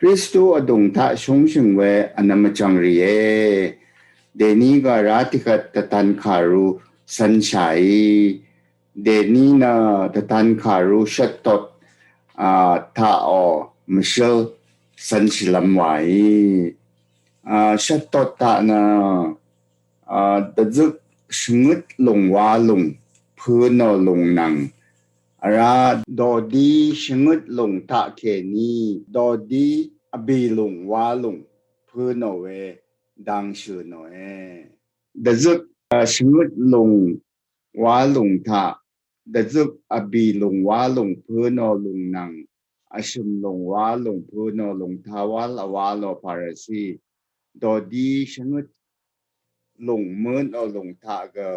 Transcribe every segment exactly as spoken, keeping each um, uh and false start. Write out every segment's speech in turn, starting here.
Kristu vdùng taq shúngshø̀ng we vnvm vchv̀ng rìe. Dèní gø vrá tiqkvt dvtan kàru cv̄nshàí. Dèní nø dvtan kàru shvttot, a, taqò mvshǿl cv̄nshìlv́m wàí. A, shvttot taq nø, a, dvzøk shvngøt lùng wa lùng pø̄nò lùng nvng. Vrá dòdí shvngøt lùng taqkèní dòdí vbì lùng wa lùng pø̄nò we dangshø̀ nòe. Dvzøk, a, shvngøt lùng wa lùng taq, dvzøk vbì lùng wa lùng pø̄nò lùng nvng, vshø̀m lùng wa lùng pø̄nò lùng tawal vwalò Parasi, dòdí shvngøt lùng mø̄nò lùng taq gø,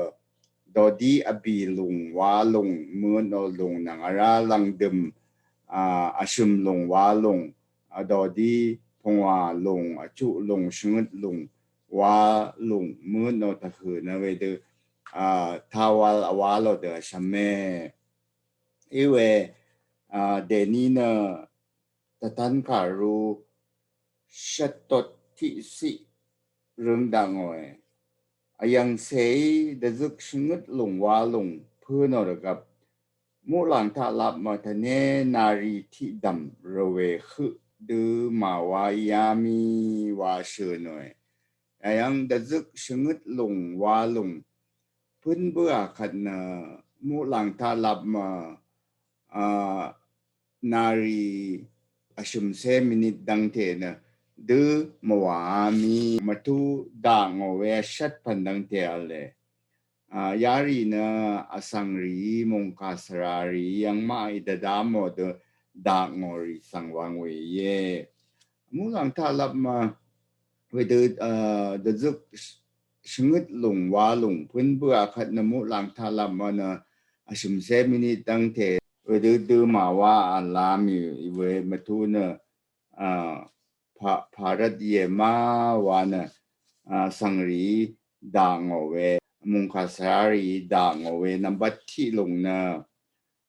dòdí vbì lùng wa lùng mø̄nò lùng nvng vrá lv̀ngdø̀m, a, vshø̀m lùng wa lùng, a, dòdí pvngwà lùng, vchuq lùng, shvngøt lùng, wa lùng mø̄nò tvhø̀ nø wedø, a, tawal vwalò dø vshvme. Iwe, a, dèní nø dvtan kàru shvttot tiqciq røng dakngòe. Vyv̀ngcèí dvzøk shvngøt lùng wa lùng pø̄nò rvgvp, muqlàng taq lap mvtvné nari tiqdv̀m rvwè høq dø màwa íá mì wa shø̀ nòe. Yayv́ng dvzøk shvngøt lùng wa lùng pø̄n bǿà kvt nø muqlàng taq lap mv, a, nari vshø̀mcé minit dvngte nø dø mvwàá mì mvtú dakngò we vshvt pv̀n dvngte v̄le. A, yarì nø vsvng rìí mòngkà svrarìí angmaqí dvdamò dø dakngò rì svng wvng we íe. Muqlàng taq lap mv wedø, a, dvzøk shvngøt lùng wa lùng pø̄n bǿà kvt nø muqlàng taq lap mv nø vshø̀mcé minit dvngte wedø dø màwa v̀lá mì we mvtú nø, a, pà, pàrvt íe ma wa nø, a, vsvng rìí dakngò we, mòngkà svrarìí dakngò we nvmbat tiq lùng nø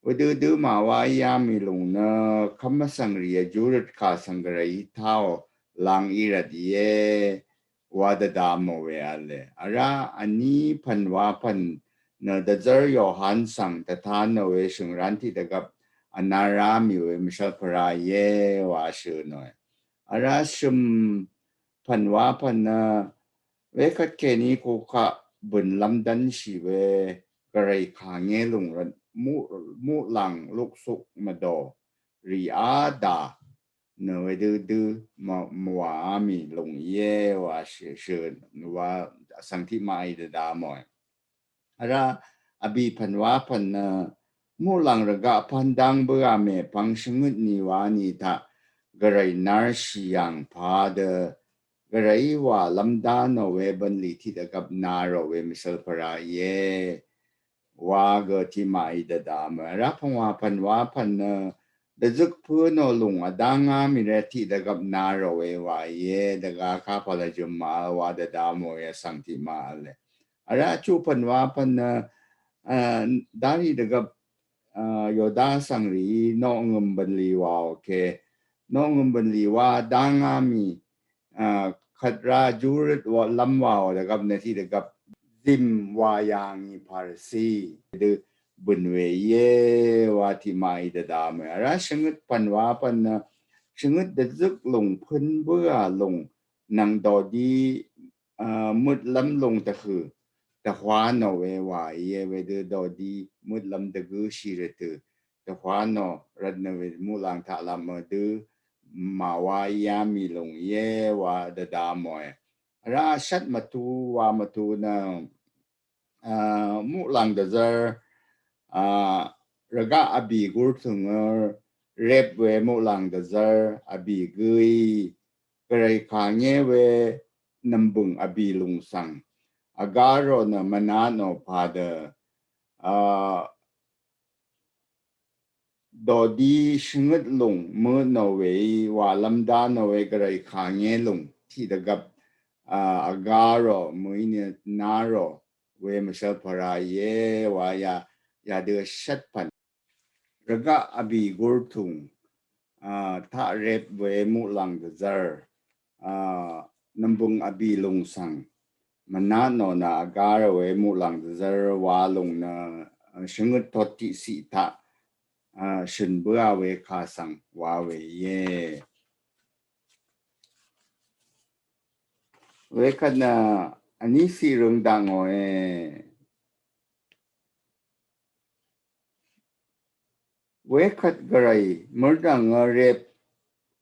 wedø dø màwa íá mì lùng nø kv́m vsvng rìí vjúrøt kà svng gvray í táò lang í rvt íe wa dvdamò we v̄le. Vrá vní pv̀n wa pv̀n nø dvzv́r Yohan svng dvtanò we shø̀ngrán tiqdvgvp vnará mì we mvshvlpvra íe wa shø̀ nòe. Vrá shø̀m pv̀n wa pv̀n nø wekvt kèní kukaq bø̀nlv́m dv́nshì we gvray kàngé lùng rvt muq, muqlàng luksuk mvdò rì á dà nø wedø dø mv, mvwàá mì lùng íe wa shø̀, shø̀ wa vsvng tiqmaqí dvdamòe. Vrá vbì pv̀n wa pv̀n nø muqlàng rvgaq pv́n dáng bǿà mèpvng shvngøt ni wa ni taq gvray narshì yàng padø gvrayí wàlv́m dánò we bv̀nlì tiqdvgvp narò we mvshvlpvra íe wa gø tiqmaqí dvdamòe. Vrá pvngwà pv̀n wa pv̀n nø dvzøk pø̄nò lùng vdá ngá mì rvt tiqdvgvp narò we wa íe dvgá kapvl vjø̀m màvl wa dvdamò we vsvng tiqmaq v̄le. Vrá chuq pv̀n wa pv̀n nø, a, darì dvgvp, a, Yoda vsvng rìí noqngø̀m bv̀nlì wàò ke. Noqngø̀m bv̀nlì wa dá ngá mì, a, kvt rá júrøt wa lv́m wàò dvgvp nø tiqdvgvp zìm wà yà ngì Parasi dø bø̀n we íe wa tiqmaqí dvdamòe. Vrá shvngøt pv̀n wa pv̀n nø shvngøt dvzøk lùng pø̄n bǿà lùng nvng dòdí, a, møtlv́m lùng tvhø̀ dvhwa nò we wà íe wedø dòdí møtlv́m dvgǿshì rvtø̀ dvhwa nò rvt nø we muqlàng taq lap mv dø màwa íá mì lùng íe wa dvdamòe. Vrá shvt mvtu wa mvtu nø, a, muqlàng dvzv́r, a, rvgaq vbì gurtø̀ngø rep we muqlàng dvzv́r vbì gǿí gvray kàngé we nv̀mbø̀ng vbì lùng svng vgá rò nø mvnatnò padø, a, dòdí shvngøt lùng møtnò weí wàlv́m dánò we gvray kàngé lùng tiqdvgvp, a, vgá rò mø̀í nø narò we mvshvlpvra íe wa ya, yadø shvt pv̀n. Rvgaq vbì gurtùng a, taq rep we muqlàng dvzvr, a, nvmbøng vbì lùng svng mvnatnò nø vgar we muqlàng dvzvr wa lùng nø, a, shvngøt tot tiqsiq taq, a, shø̀n bǿà we kà svng wa we íe. Wekvt nø vní siq røng daq ngòe. Wekvt gvray mørdv̀ngø rep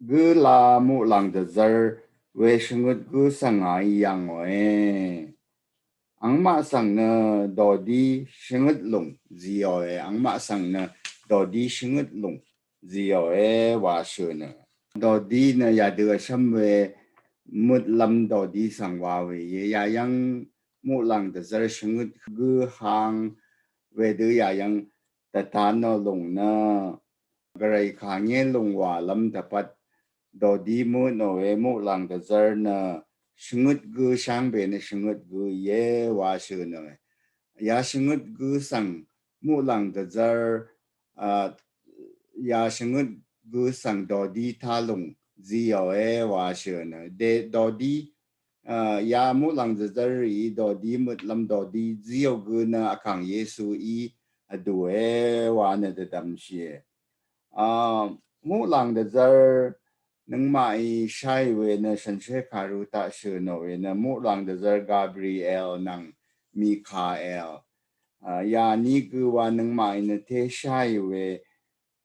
gǿ la muqlàng dvzvr we shvngøt gǿ svng ngàí yà ngòe. Angmaq svng nø dòdí shvngøt lùng zìòe. Angmaq svng nø dòdí shvngøt lùng zìòe wa shø̀ nø. Dòdí nø yadø vshvm we møtlvm dòdí svng wa we íe. Yayv́ng muqlàng dvzvr shvngøt gǿ hang wedø yayv́ng dvtanò lùng nø gvray kà ngé lùng wàlv́m dvpvt dòdí møtnò we muqlàng dvzvr nø shvngøt gǿ shvngbe nø shvngøt gǿ íe wa shø̀ nø. Ya shvngøt gǿ svng muqlàng dvzvr, a, ya shvngøt gǿ svng dòdí tá lùng zìòe wa shø̀ nø. De dòdí, a, ya muqlàng dvzvr rì dòdí møtlv́m dòdí zìò gǿ nø vkàng Yesuí vdùe wa nø dvdvmshìe. A, muqlàng dvzvr nøngmaqí sháì we nø shànshér kàru taq shø̀nò we nø muqlàng dvzvr Gabriel nvng Mikael. A, yani gø wa nøngmaqí nø té sháì we,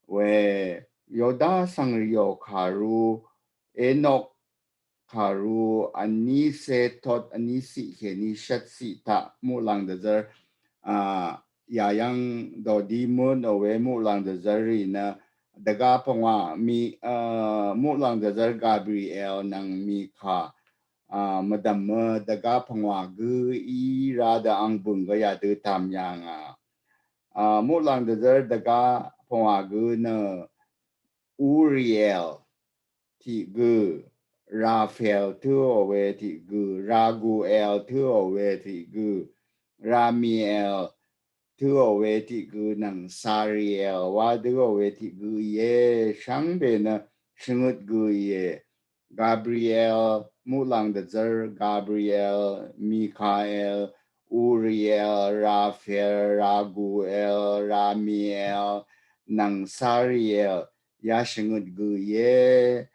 we Yoda svngrìò kàru Enok kàru vní cé tot vní siq kèní shvt siq taq muqlàng dvzvr, a, yayv́ng dòdí møtnò we muqlàng dvzvr rì nø dvga pvngwà mi, a, muqlàng dvzvr Gabriel nvng Mika, a, mvdv̀mø dvga pvngwà gǿ í ra dø ang bø̀ng gø yadø tàm yà ngà. A, muqlàng dvzvr dvga pvngwà gǿ nø Uriel tiq gø, Raphael tøò we tiq gø, Raguel tøò we tiq gø, Ramiel tøò we tiq gø nvng Sariel wa døò we tiq gø íe. Shvngbe nø shvngøt gø íe. Gabriel, muqlàng dvzvr Gabriel, Mikael, Uriel, Raphael, Raguel, Ramiel nvng Sariel ya shvngøt gø íe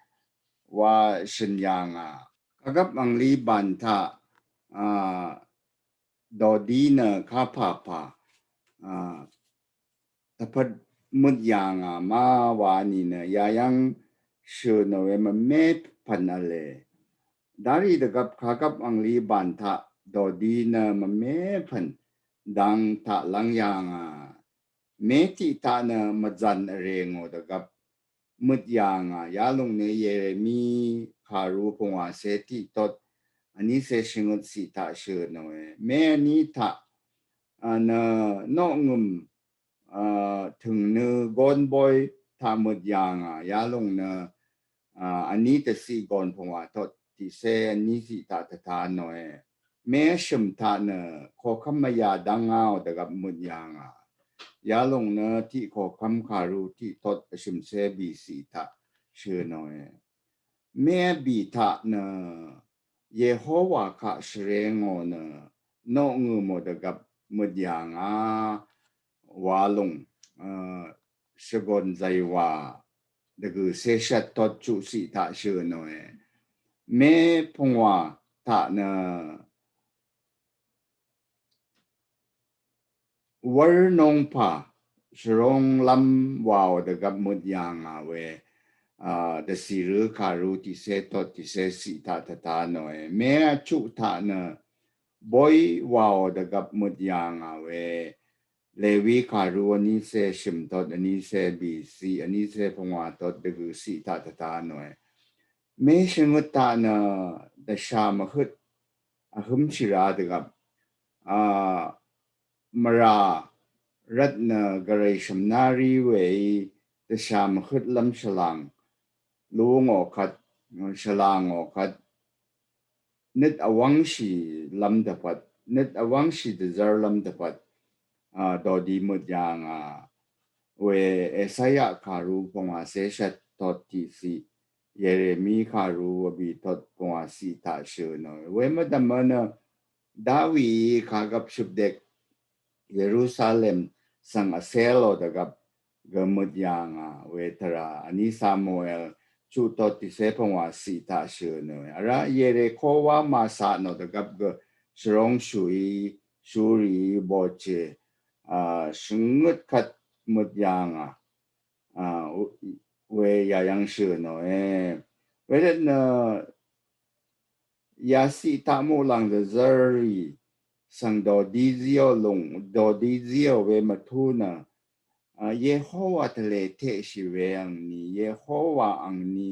wa shø̀n yà ngà. Kagvp angli bàn taq, a, dòdí nø kapàpà, a, tvpvt møt yà ngà ma wa nìnø yayv́ng shø̀nò we mvmé pv̀n v̄le. Darì dvgvp kagvp angli bàn taq dòdí nø mvmé pv̀n dang taq lv́ng yà ngà. Mé tiq taq nø mvzv̀n vrè ngò dvgvp møt yà ngà. Yalòng nø Yeremi kàru pvngwàcé tiq tot vnícé shvngøt siq taq shø̀nòe. Mé vní taq, a, nø noqngø̀m, a, tø̀ng nø gón bóy taq møt yà ngà. Yalòng nø, a, vní dvciq gòn pvngwà tot tiqcé vní siq taq dvtanòe. Mé vshø̀m taq nø kokv́m mvyà dv́ngá ò dvgvp møt yà ngà. Yalòng nø tiq kokv́m kàru tiq tot vshø̀mcé bìciq taq shø̀nòe. Mé bì taq nø Yehowa kaq shvrengò nø noqngø̀mò dvgvp møt yà ngà. Walòng, a, shvgòn zàywà dvgø̀cé shvt tot chuqciq taq shø̀nòe. Mé pvngwà taq nø wv́r nongpà shvronglv́m wàò dvgvp møt yà ngà we, a, dvcìrø kàru tiqcé tot tiqcé ciq taq dvtanòe. Mé vchuq taq nø bóy wàò dvgvp møt yà ngà we Lewi kàru vnícé shø̀m tot vnícé bìciq vnícé pvngwà tot dvgø̀ciq taq dvtanòe. Mé shvngøt taq nø dvshà mvhøt vhǿmshì ra dvgvp, a, mvrà rvt nø gvray shv̀mná rí weí dvshà mvhøtlv́m shvlàng lú ngò kvt, shvlàng ngò kvt, nøt vwv́ngshìlv́m dvpvt, nøt vwv́ngshì dvzv́rlv́m dvpvt, a, dòdi møt yà ngà we Esaya kàru pvngwàcé shvt tot tiqsiq, Yeremi kàru vbì tot pvngwà siq taq shø̀ nò. Wemvdv̀m nø Dawi kàgvp shøpdek Yerusalem svng vsel lò dvgvp gø møt yà ngà we tvrà vní Samuel chuq tot tiqsè pvngwà siq taq shø̀ nò. Vrá Yeriko wá màsaq nò dvgvp gø shvrong shùí shurìí bòchè, a, shvngøt kvt møt yà ngà, a, we yayv́ng shø̀ nòe. Wervt nø yasiq taq muqlàng dvzv́rrì svng dòdi zíò lùng, dòdi zíò we mvtú nø, a, Yehowa tvlè teqshì we angni, Yehowa angni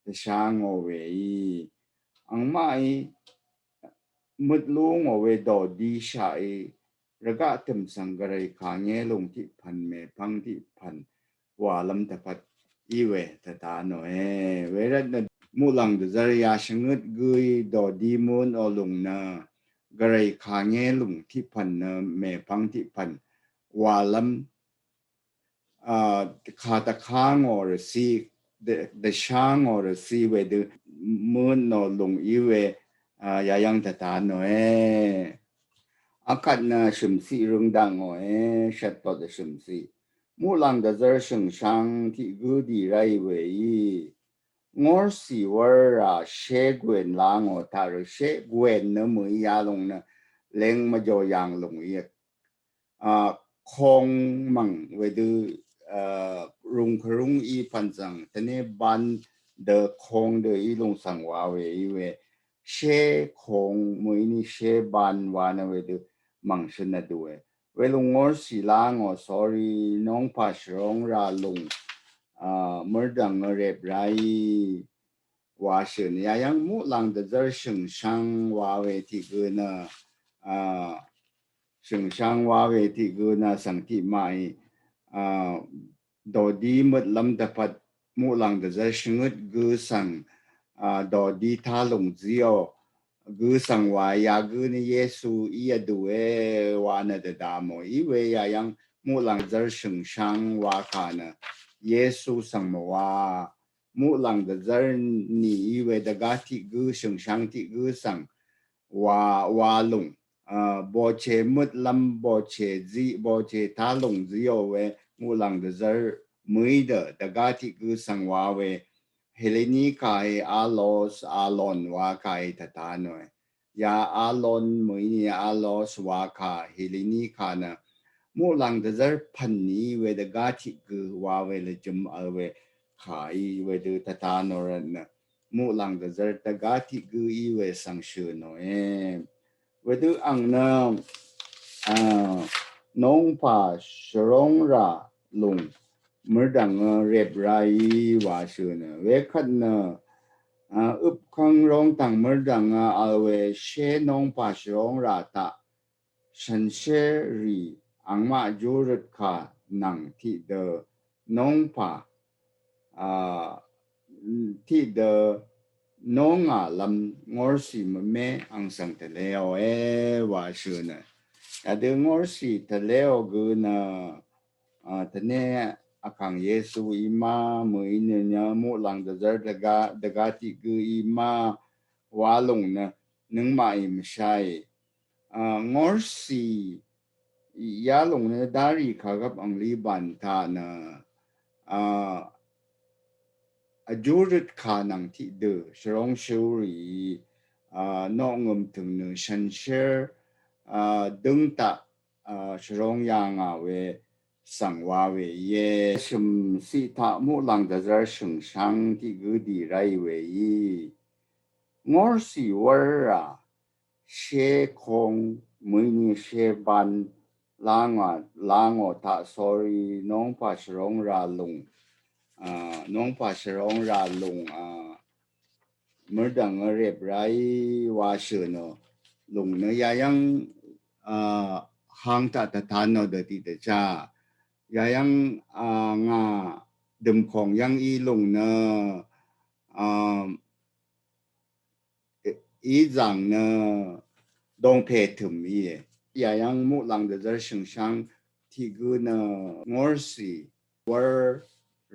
dvshá ngò weí. Angmaqí møt lú ngò we dòdi shaqí rvgaq tø̀m svng gvray kàngé lùng tiqpv̀n mèpv́ng tiqpv̀n wàlv́m dvpvt í we tvta nòe. Wervt nø muqlàng dvzv́r yashvngøt gǿí dòdi møtnò lùng nø gvray kàngé lùng tiqpv̀n nø mèpv́ng tiqpv̀n wàlv́m, a, kà dvká ngò rvcí, dv-, dvshá ngò rvcí wedø møtnò lùng í we, a, yayv́ng tvta nòe. Akvt nø shø̀mciq røng dakngòe, shvt tot vshø̀mciq. Muqlàng dvzv́r shø̀ngshang tiq gǿ dì ráì weí. Ngórsì wv́rà shé gwen lá ngò taq rø shé gwen nø mø̀í yalùng nø leng mvjò yàng lùng í. A, kong mv̀ng wedø, a, rung kvrúng í pv̀n svng tvné ban dø kong dø í lùng svng wa we í we. Shé kong mø̀í ni shé ban wa nø wedø mv̀ng shøn vdue. Welùng ngórsì lá ngò, sorry, nongpà shvrong rà lùng, a, mørdv̀ng rep ráì wa shø̀n. Yayv́ng muqlàng dvzv́r shø̀ngshang wa we tiq gø nø, a, shø̀ngshang wa we tiq gø nø svng tiqmaqí, a, dòdi møtlv́m dvpvt muqlàng dvzv́r shvngøt gǿ svng, a, dòdi tá lùng zíò gǿ svng wa yagǿ nø Yesu í vdùe wa nø dvda mò í we yayv́ng muqlàng dvzv́r shø̀ngshang wa kà nø Yesu svng mvwa muqlàng dvzv́r nìí we dvgá tiq gǿ shø̀ngshang tiq gǿ svng wa, wa lùng, a, bòchè møtlv́m bòchè zí, bòchè tá lùng zíò we muqlàng dvzv́r mø̀í dø dvgá tiq gǿ svng wa we Heleni kàí Alos, Alon wa kàí tvta nòe. Ya Alon mø̀í ni Alos wa kà Heleni kà nø muqlàng dvzv́r pv̀n nìí we dvgá tiq gǿ wa we lvjøm vl we kàí wedø tvta nò rvt nø muqlàng dvzv́r dvgá tiq gǿ í we svng shø̀ nòe. Wedø ang nø, a, nongpà shvrong rà lùng mørdv̀ngø rep ráì wa shø̀ nø. Wekvt nø, a, øpkvng rongtv̀ng mørdv̀ngø vl we shé nongpà shvrong rà taq shànshér rì angmaq júrøt kà nvng tiqdø nongpà, a, tiqdø nongàlv́m ngórsì mvmé ang svng tvleòe wa shø̀ nø. Yadø ngórsì tvleò gø nø, a, tvné vkàng Yesu í ma mø̀í nø nø muqlàng dvzv́r dvgá, dvgá tiq gǿ í ma wa lùng nø nøngmaqí mvsháì. A, ngórsì yalùng nø darì kàgvp angli bàn taq nø, a, vjúrøt kà nvng tiqdø shvrong shvrì, a, noqngø̀m tø̀ng nø shànshér, a, døng taq, a, shvrong yà ngà we svng wa we íe. Shø̀mciq taq muqlàng dvzv́r shø̀ngshang tiq gǿ dì ráì we í. Ngórsì wv́rà shé kong mø̀í ni shé ban lá ngò, lá ngò taq, sorry, nongpà shvrong rà lùng, a, nongpà shvrong rà lùng, a, mørdv̀ngø rep ráì wa shø̀ nò lùng nø yayv́ng, a, hang taq tvta nò dø tiqdvchá. Yayv́ng, a, ngà dø̀mkòng yv́ng í lùng nø, a, í zàng nø dongpè tø̀m íe. Yayv́ng muqlàng dvzv́r shø̀ngshang tiq gǿ nø ngórsì wv́r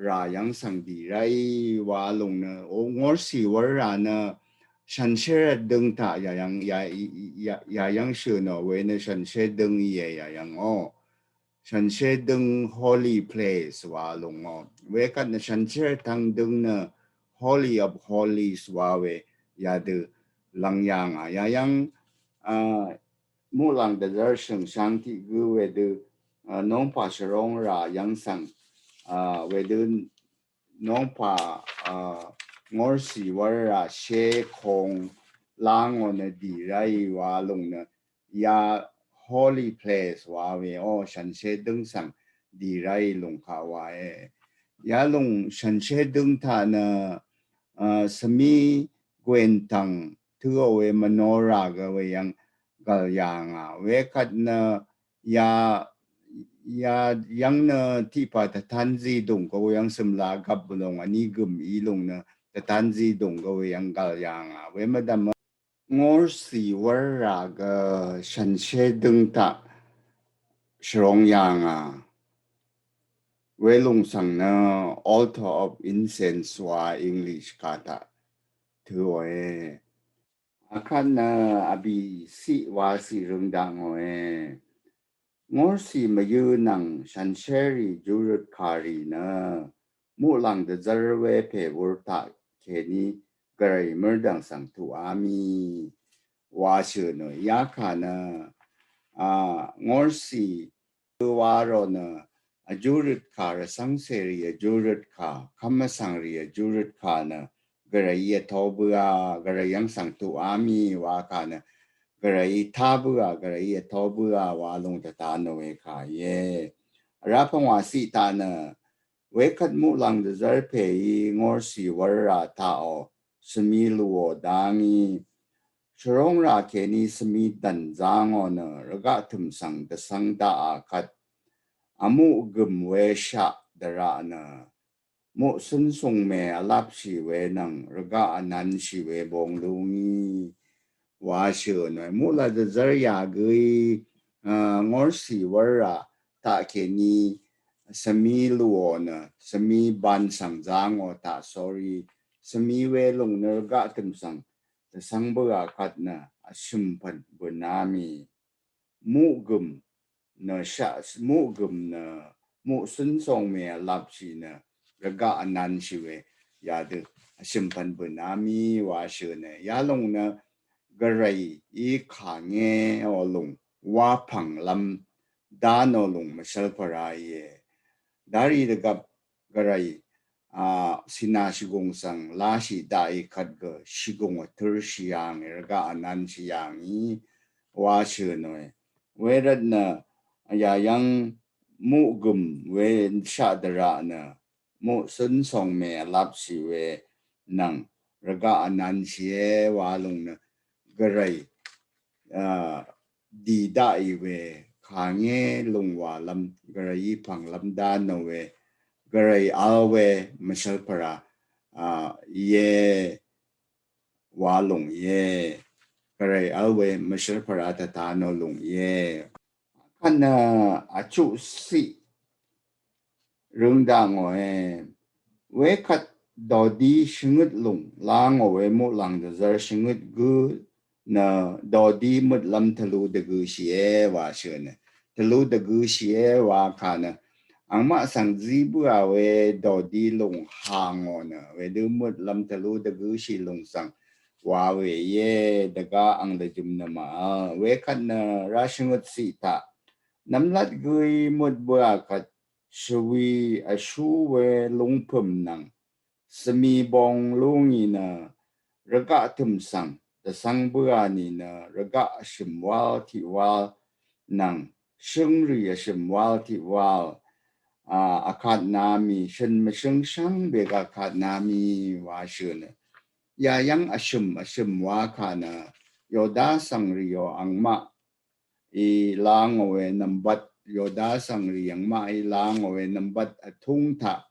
rà yv́ng svng dì ráì wa lùng nø, o, ngórsì wv́r rà nø, shànshér døng taq yà yv́ng, yà, yà, yà yv́ng shø̀ nò we nø shànshér døng íe yà yv́ng o. Shànshér døng holy place wa lùng o. Wekvt nø shànshér tvng døng nø Holy of Holies wa we yadø lv́ng yà ngà. Yà yv́ng, a, muqlàng dvzv́r shø̀ngsháng tiq gǿ wedø, a, nongpà shvrong rà yv́ng svng, a, wedø nongpà, a, ngórsì wv́r rà shé kong láng ò nø dì ráì wa lùng nø ya holy place wa we o, shànshér døng svng dì ráì lùng kaq wa e. Ya lùng shànshér døng taq nø, a, svmí gwèn tvng tø̄ ò we mvnò rà gø we yv́ng gv̀l yà ngà. Wekvt nø ya, ya yv́ng nø tiqpà tvtan zí dùng gø we yv́ng sø̀mlaq gvp lùng vní gø̀m í lùng nø tvtan zí dùng gø we yv́ng gv̀l yà ngà. We mvdv̀m ngórsì wv́r rà gø shànshér døng taq shvrong yà ngà. Welùng svng nø Altar of Incense wa English kà taq tø̄ ò e. Akvt nø vbì ciq wa ciq røng daq ngò e. Ngórsì mvyǿ nvng shànshérrì júrøt kàrì nø muqlàng dvzv́r wepè wur taq kèní gvray mørdv̀ng svng tuqá mì wa shø̀ nø yakà nø, a, ngórsì wa rò nø vjúrøt kà, rvcv́ngcèrì vjúrøt kà, kv́m vsvngrì vjúrøt kà nø gvrayí vtó bǿà, gvray yv́ng svng tuqá mì wa kà nø gvrayí tá bǿà, gvrayí vtó bǿà wa lùng tvta nò we kà íe. Vrá pvngwà ciq taq nø wekvt muqlàng dvzv́r pèí ngórsì wv́r rà taqò svmi lùò dá ngí. Shvrong rà kèní svmi dv̀n zá ngò nø rvgaq tø̀m svng dvcv́ng daqà kvt vmuq gø̀m we shaq dvraq nø muqcǿn sùng mè vlapshì we nvng rvgaq vnanshì we bong lú ngí wa shø̀ nø muqlàng dvzv́r yà gǿí, a, ngórsì wv́r rà taq kèní svmi lùò nø svmi ban svng zá ngò taq sórí svmi welùng nø rvgaq tø̀m svng dvcv́ng bǿà kvt nø vshø̀m pv̀n bø̀ná mì. Muqgø̀m nø shaq, muqgø̀m nø muqcǿn sòng mè vlapshì nø rvgaq vnanshì we yadø vshø̀m pv̀n bø̀ná mì wa shø̀ nø yalòng nø gvray í kà ngé ò lùng wa pv̀nglv́m dá nò lùng mvshv́l pvrá íe. Darì dvgvp gvray, a, sinà shvgùng svng láshì daqì kvt gø shvgùng vtǿrshì yà ngì, rvgaq vnanshì yà ngì wa shø̀ nòe. Wervt nø yà yv́ng muqgø̀m we shaq dvraq nø muqcǿn sòng mè vlapshì we nvng rvgaq vnanshìe wa lùng nø gvray, a, dì daqì we kà ngé lùng wàlv́m gvrayí pv̀nglv́m dá nò we gvray vl we mvshv́l pvrá, a, íe wa lùng íe. Gvray vl we mvshv́l pvrá tvta nò lùng íe. Kvt nø vchuq ciq røng daq ngòe. Wekvt dòdí shvngøt lùng lá ngò we muqlàng dvzv́r shvngøt gǿ nø dòdí møtlv́m tvlu dvgøshìe wa shø̀ nø. Tvlu dvgøshìe wa kà nø angmaq svng zí bǿà we dòdí lùng hà ngò nø wedø møtlv́m tvlu dvgøshì lùng svng wa we íe. Dvgá ang dvjøm nø màvl. Wekvt nø rá shvngøt ciq taq nvmlat gǿí møt bǿà kvt shvwi vshú we lúngpø̀m nvng svmi bong lú ngì nø rvgaq tø̀m svng dvcv́ng bǿà nìnø rvgaq vshø̀m wál tiq wál nvng shǿngrì vshø̀m wál tiq wál, a, vkatna mì shø̀n mvshǿng shvngbe gvkatna mì wa shø̀ nø. Yà yv́ng vshø̀m vshø̀m wa kà nø Yoda svngrìò angmaq í lá ngò we nvmbat, Yoda svngrì angmaq í lá ngò we nvmbat vtúng taq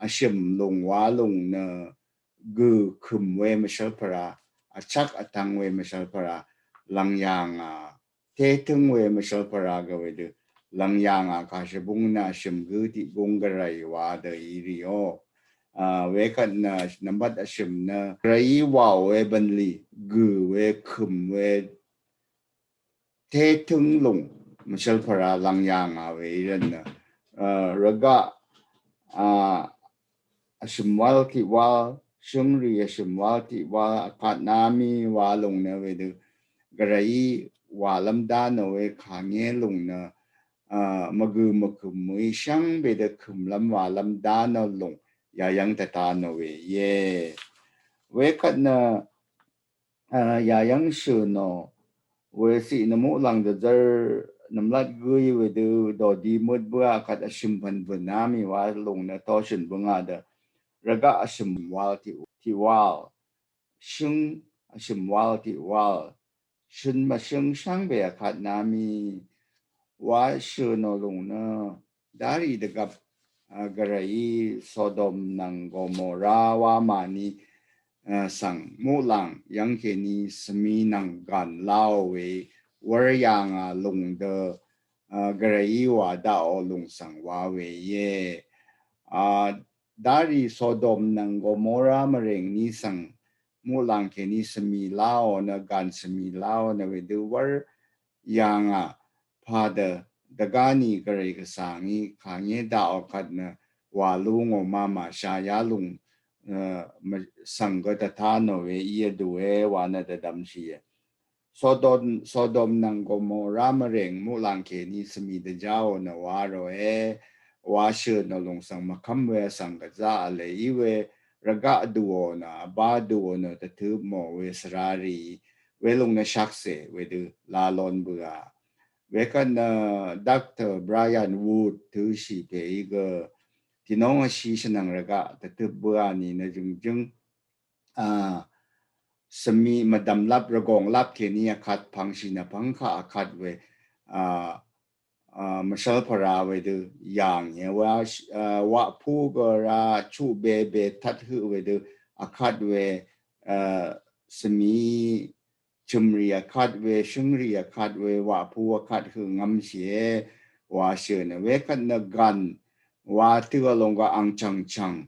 vshø̀m lùng wa lùng nø gø̀ kø̀m we mvshv́l pvrá, vchvk vtvng we mvshv́l pvrá, lv̀ng yà ngà, tétǿng we mvshv́l pvrá gø wedø lvng yà ngà kà shvbúng nø vshø̀m gǿ tiq gúng gvray wa dø í rìò. A, wekvt nø nvmbat vshø̀m nø gvray wàò we bv̀nlì gø̀ we kø̀m we tétǿng lùng mvshv́lpvra lvng yà ngà we í rvt nø, a, rvgaq, a, vshø̀m wal tiq wal, shøngrì vshø̀m wal tiq wal vkatnami wa lùng nø wedø gvray wàlv́m dá nò we kàngé lùng nø, a, mvgø̀ mvkø̀m mø̀í shvngbe dø kø̀mlv́m wàlv́m dá nò lùng yayv́ng tvta nò we íe. Wekvt nø, a, yayv́ng shø̀ nò we ciq nø muqlàng dvzv́r nvmlat gǿí wedø dòdi møt bǿà kvt vshø̀m pv̀n bø̀nami wa lùng nø toshø̀n bǿngà dø rvgaq vshø̀m wal tiq, tiq wal, shøng vshø̀m wal tiq wal, shøn mvshøng shvngbe vkatnami wa shø̀ nò lùng nø darì dvgvp, a, gvray Sodom nvng Gomora wa màni, a, svng muqlàng yv́ng kèní svmi nvng gàn láò we wv́r yà ngà lùng dø, a, gvray wà daqò lùng svng wa we íe. A, darì Sodom nvng Gomora mvrèng ni svng muqlàng kèní svmi láò nø gàn svmi láò nø wedø wv́r yà ngà padø dvgáni gvray gvsvngí kàngé daqò kvt nø wà lú ngò ma màshà yalùng, e, mv-, svng gø tvta nò we í vdùe wa nø dvdvmshìe. Sodom, Sodom nvng Gomora mvrèng muqlàng kèní svmi dvjáò nø wa ròe, wa shø̀ nò lùng svng mvkv́m we vsvng gvzá vle í we rvgaq dùò nø, vbá dùò nø, tvtøp mò we svrarì, welùng nø shvkse wedø lalon bøà. Wekvt nø Doctor Brian Wood tø̄shì pè í gø, tìnóng vshì shvnvng rvgaq tvtøp bøà nìnø jø̀ngjǿng, a, svmi mvdv̀mlap rvgònglap kèní vkvt pvngshì nø pvngkaq vkvt we, a, a, mvshv́lpvra wedø yàngì wa, a, waqpú gø ra chuq bebe tvt høq wedø vkvt we, a, svmi chø̀mrì vkvt we, shøngrì vkvt we, waqpú vkvt høq ngvmshìe wa shø̀ nø wekvt nø gàn wa tø̄ vlòng gø ang chv̀ngchv̀ng,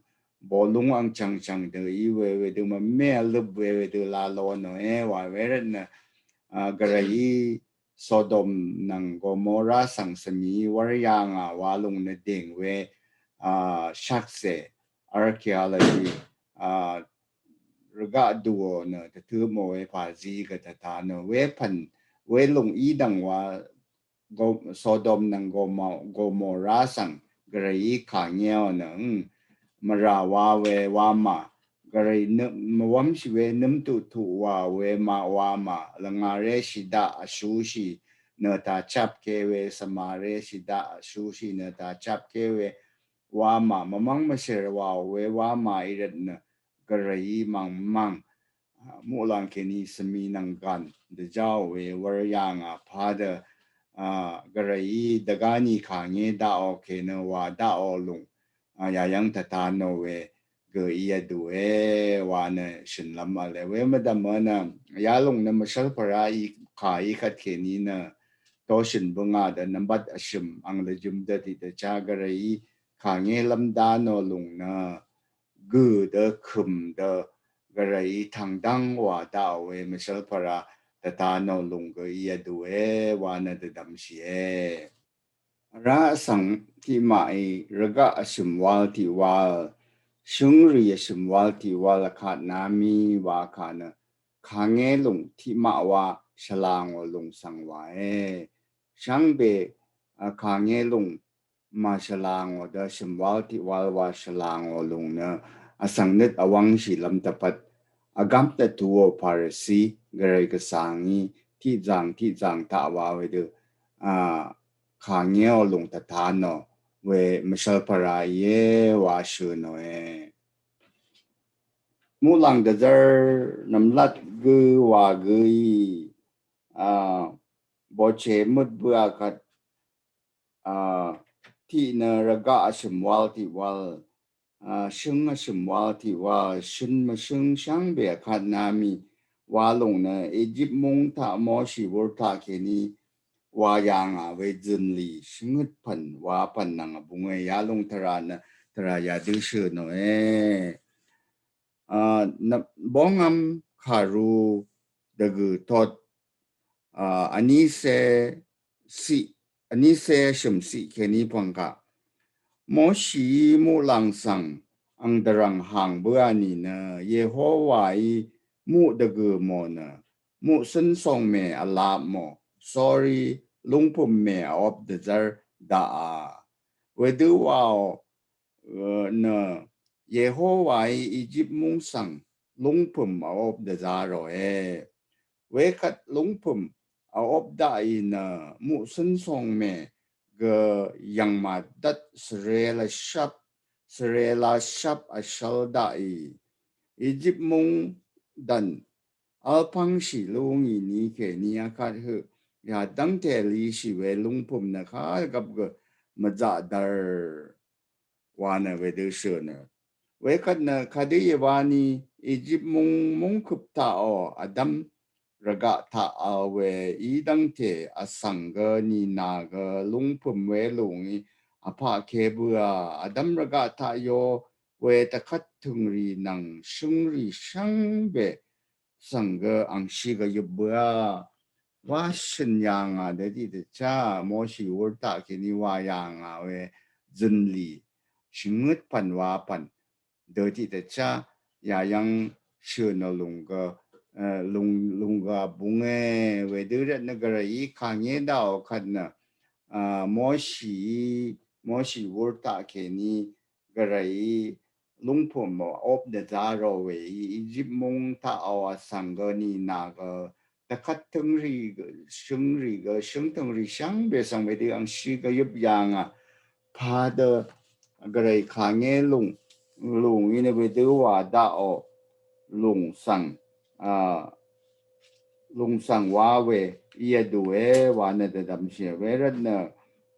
bolung ang chv̀ngchv̀ng dø í we, wedø mvmé vløp we, wedø lalo nòe wa wervt nø, a, gvrayí Sodom nvng Gomora svng svmi wv́r yà ngà wa lùng nø dèng we, a, shvkse archaeology, a, rvgaq dùò nø tvtøp mò we pàzí gø tvta nø wepv̀n welùng í dv̀ng wa Go-, Sodom nvng Gomo-, Gomora svng gvrayí kàngéò nø, hm, mvrà wa we wamà, gvray nø-, mvwv́mshì we nǿm tuqtuq wà we maq wamà, lvngaré shìdaq vshúshì nø tàchapke we, svmaré shìdaq vshúshì nø tàchapke we wamà, mvmv́ng mvshèr wàò we wamà í rvt nø gvrayí mv̀ngmv̀ng, a, muqlàng kèní svmi nvng gàn dvjáò we wv́r yà ngà padø, a, gvrayí dvgáni kàngé daqò kènø wà daqò lùng, a, yayv́ng tvta nò we gø í vdùe wa nø shø̀nlv́m vle we mvdv̀mø nø yalùng nø mvshv́lpvra í kà í kvt kèní nø toshø̀n bøngà dø nvmbat vshø̀m ang lvjøm dø tiqdvchá gvrayí kàngélv́m dá nò lùng nø gø̀ dø kø̀m dø gvrayí tvngdv́ng wà daqò we mvshv́lpvra tvta nò lùng gø í vdùe wa nø dvdvmshìe. Vrá vsvng tiqmaqí rvgaq vshø̀m wal tiq wal, shøngrì vshø̀m wal tiq wal vkatnami wa kà nø kàngé lùng tiqmaq wa shvlà ngò lùng svng wàe. Shvngbe, a, kàngé lùng màshvlà ngò dø shø̀m wal tiq wal wa shvlà ngò lùng nø vsvng nøt vwv́ngshìlv́m dvpvt vgvp dvtuò Parasi gvray gvsvngí tiqzàng tiqzàng taq wa wedø, a, kàngéò lùng tvta nò we mvshv́lpvra íe wa shø̀ nòe. Muqlàng dvzv́r nvmlat gø wa gø í, a, boche møt bøà kvt, a, tiq nø rvgaq vshø̀m wal tiq wal, a, shøng vshø̀m wal tiq wal, shøn mvshøng shvngbe vkatnami wa lùng nø Egypt múng taq Moshi wur taq kèní wa yà ngà we zø̀nlì shvngøt pv̀n wa pv̀n nvng vbungé yalòng tvrà nø tvrà yadø shø̀nòe. A, nø bongvm kàru dvgø̀ tot, a, vnícé ciq, vnícé shø̀m ciq kèní pv̀ngkà. Moshi muqlàng svng ang dvrv̀ng hàng bǿà nìnø Yehowaí muq dvgø̀ mò nø muq cǿnsong mè vlap mò, sórí lúngpø̀m mè vop dvzv́r daqà. Wedø waò, ø, nø Yehowaí Egypt múng svng lúngpø̀m vop dvzá ròe. Wekvt lúngpø̀m vop daqì nø muq cǿnsong mè gø yv̀ngmà dvt svrela shvp, svrela shvp vshvl daqì. Egypt múng dv̀n vlpv́ngshì lú ngì ni kèní akvt høq yadv́ngte lishì we lúngpø̀m nø kagvp gø mvzaq dvr wa nø wedø shø̀nø. Wekvt nø kadø íe wani Egypt múng mungkøp taqò vdv́m rvgaq taq vl we í dv́ngte vsvng gø nìnà gø lúngpø̀m we lúngí vpaqke bøà vdv́m rvgaq taq yo we dvkvt tø̀ngrì nvng shø̀ngrì shvngbe svng gø angshi gø yøp bøà. Wa shø̀n yà ngà dø tiqdvchá Moshi wur taq kèní wa yà ngà we zø̀nlì shvngøt pv̀n wa pv̀n dø tiqdvchá yayv́ng shø̀nò lùng gø, e, lùng, lùng gø vbungé wedø rvt nø gvrayí kàngé daqò kvt nø, a, Moshi, Moshi wur taq kèní gvrayí lúngpø̀m vop dvzá rò we í Egypt múng taqò vsvng gø nìnà gø dvkvt tø̀ngrì gø shø̀ngrì gø shø̀ng tø̀ngrì shvngbe svng wedø angshi gø yøp yà ngà padø gvray kàngé lùng, lùng í nø wedø wa daqò lùng svng, a, lùng svng wa we í vdùe wa nø dvdvmshì we rvt nø,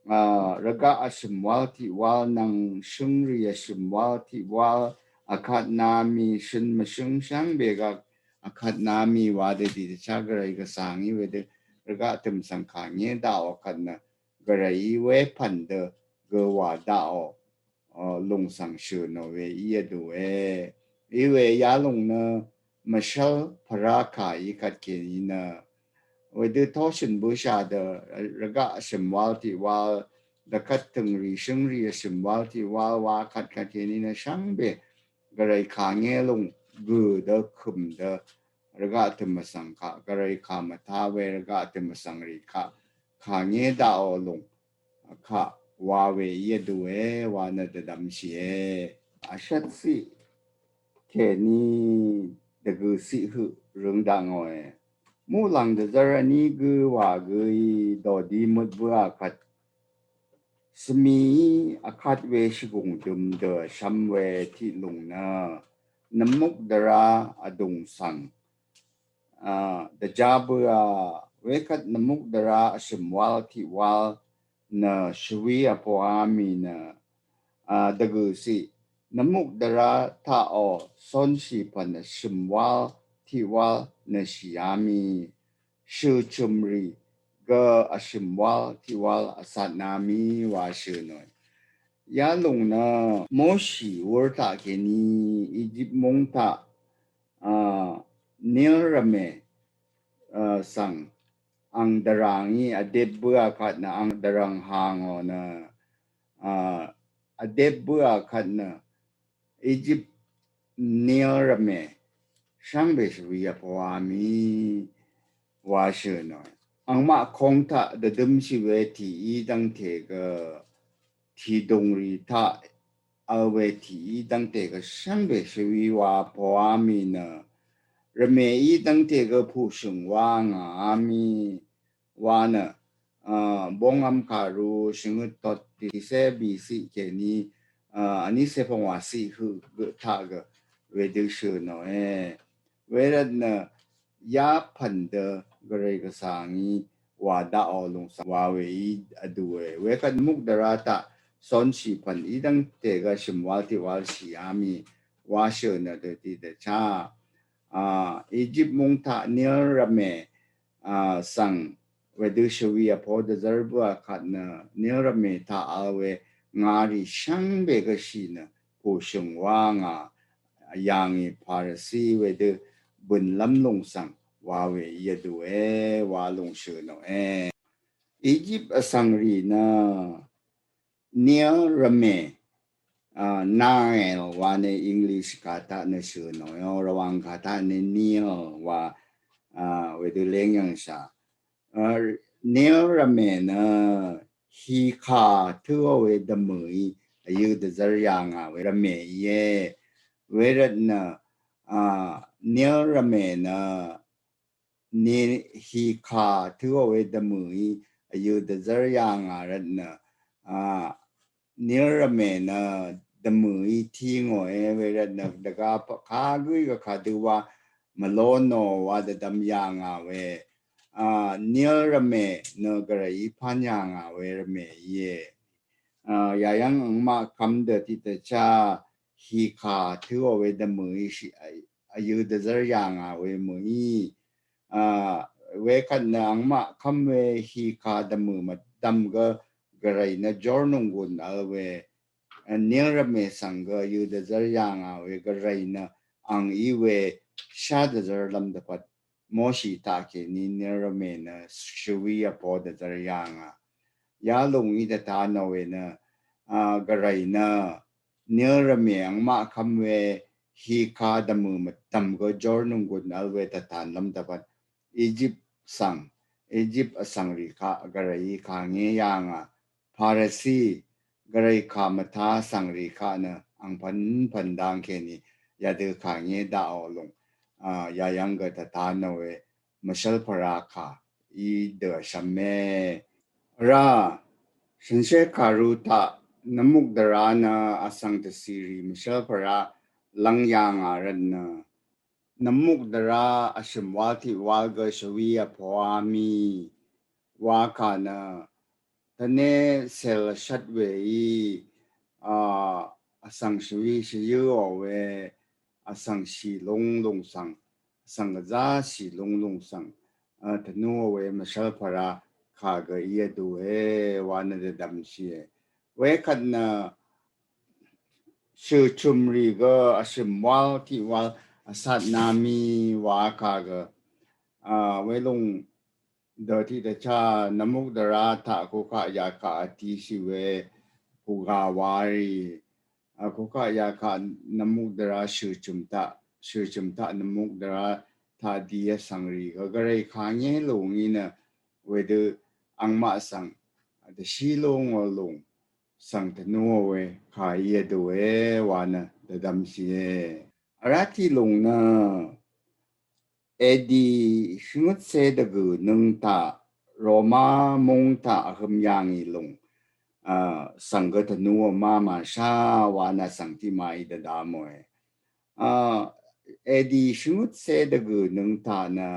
a, rvgaq vshø̀m wal tiq wal nvng shø̀ngrì vshø̀m wal tiq wal akvt nami shø̀n mvshø̀ng shvngbe gvk akvt nami wa dø tiqdvchá gvray gvsvng í wedø rvgaq tø̀m svng kàngé daqò kvt nø gvrayí wepv̀n dø gø wa daqò, a, lùng svng shø̀nò we í vdùe. Íwe yalùng nø mvshv́l pvrá kà í kvt kèní nø wedø toshø̀n bǿshà dø rvgaq vshø̀m wal tiq wal dvkvt tø̀ngrì shø̀ngrì vshø̀m wal tiq wal wa kvt kvt kèní nø shvngbe gvray kàngé lùng gø dø kø̀m dø rvgaq tø̀m vsvng kaq gvray kà mvtá we rvgaq tø̀m vsvng rì kaq kàngé daqò lùng kaq wa we í vdùe wa nø dvdvmshìe. Vshvt ciq kèní dvgø̀ ciq høq røng dakngòe. Muqlàng dvzv́r vní gø wà gø í dòdi møt bǿà kvt svmìí vkvt we shvgùng døm dø vshvm we tiq lùng nø nvmuk dvrá vdùng svng, a, dvjá bǿà wekvt nvmuk dvrá vshø̀m wal tiq wal nø shvwi vpoá mì nø, a, dvgø̀ ciq nvmuk dvrá taqò cónshì pv̀n vshø̀m wal tiq wal nø shìá mì shø̀ chø̀mrì gø vshø̀m wal tiq wal vsatná mì wa shø̀nòe. Yalùng nø Moshi wur taq kèní Egypt múng taq, a, Nil rvmè, a, svng ang dvrà ngí vdep bǿà kvt nø ang dvrv̀ng hàngò nø, a, vdep bǿà kvt nø Egypt Nil rvmè shvngbe shvwi vpoá mì wa shø̀nò. Angmaq kong taq dvdømshì we tìí dv́ngte gø tìdùngrì taq vl we tìí dv́ngte gø shvngbe shvwi wa vpoá mì nø rvmèí dv́ngte gø puqshø̀ng wa ngàá mì wa nø, a, bongvm kàru shvngøt tot tiqcé bìciq kèní, a, vnícé pvngwà ciq høq gø taq gø wedø shø̀nòe. Wervt nø yapv̀n dø gvray gvsvng í wa daqò lùng svng wa we í vdùe. Wekvt muk dvrá taq cónshì pv̀n í dv́ngte gø shø̀m wal tiq wal shìá mì wa shø̀nò dø tiqdvchá, a, Egypt múng taq Nil rvmè, a, svng wedø shvwi vpo dvzvr bø vkvt nø nil rvmè taq vl we ngàrì shvngbe gvshì nø pùshø̀ng wa ngà yàngì Parasi wedø bø̀nlv́m lùng svng wa we í vdùe wa lùng shø̀ nòe. Egypt vsvng rì nø nil rvmè, a, Nile wa nø English kà taq nø shø̀ nòe, Rvwàng kà taq nø Nil wa, a, wedø leng yv̀ngshà. A, nil rvmè nø hìkà tǿò we dvmø̀í vyø̄ dvzv́r yà ngà we rvmè íe. Wervt nø, a, nil rvmè nø ni hìkà tǿò we dvmø̀í vyø̄ dvzv́r yà ngà rvt nø, a, nil rvmè nø dvmø̀í tí ngòe. Wervt nø dvga kagǿí gvkà dø wa mvló nò wa dvdvm yà ngà we, a, nil rvmè nø gvrayí pán yà ngà we rvmè íe. A, yayv́ng angmaq kv́m dø tiqdvchá hìkà tǿò we dvmø̀í shì vyø̄ dvzv́r yà ngà we mø̀í. A, wekvt nø angmaq kv́m we hìkà dvmø̀ mvdv̀m gø gvray nø jórnònggùn vl we, a, nil rvmè svng gø vyø̄ dvzv́r yà ngà we gvray nø ang í we shá dvzv́rlv́m dvpvt Moshi taqkèní nil rvmè nø shvwi vpo dvzv́r yà ngà. Yalùng í dvta nò we nø, a, gvray nø nil rvmè angmaq kv́m we hìkà dvmø̀ mvdv̀m gø jórnònggùn vl we dvtanlv́m dvpvt Egypt svng, Egypt vsvng rì kaq gvrayí kà ngé yà ngà. Parasi gvray kà mvtá vsvng rì kaq nø angpv̀npv̀n dang kèní yadø kà ngé daqò lùng, a, yayv́ng gø dvta nò we mvshv́lpvra kà í dø vshvme. Vrá, shànshér kàru taq nvmuk dvrá nø vsvng dvcìrì mvshv́lpvra lv́ng yà ngà rvt nø nvmuk dvrá vshø̀m wal tiq wal gø shvwi vpoá mì wa kà nø tvné cèl vshvt weí, a, vsvng shvwi shvyǿò we vsvng shì lung lùng svng, vsvng gvzá shì lung lùng svng, a, tvnúò we mvshv́lpvra kà gø í vdùe wa nø dvdvmshìe. Wekvt nø shø̀chø̀m rì gø vshø̀m wal tiq wal vsat nà mì wa kà gø, a, welùng dø tiqdvchá nvmuk dvrá taq kukaq yakaq vtishì we pugà warì, a, kukaq yakaq nvmuk dvrá shø̀chø̀m taq, shø̀chø̀m taq nvmuk dvrá taq di vsvng rì gø gvray kà ngé lùng í nø wedø angmaq svng dvshí lúngò lùng svng tvnúò we kà í vdùe wa nø dvdvmshìe. Vrá tiq lùng nø A D shvngøtcé dvgø̀ nøng taq Roma mung taq vhøm yà ngì lùng, a, svng gø tvnúò má màshá wa nø svng tiqmaqí dvdvmòe. A, A D shvngøtcé dvgø̀ nøng taq nø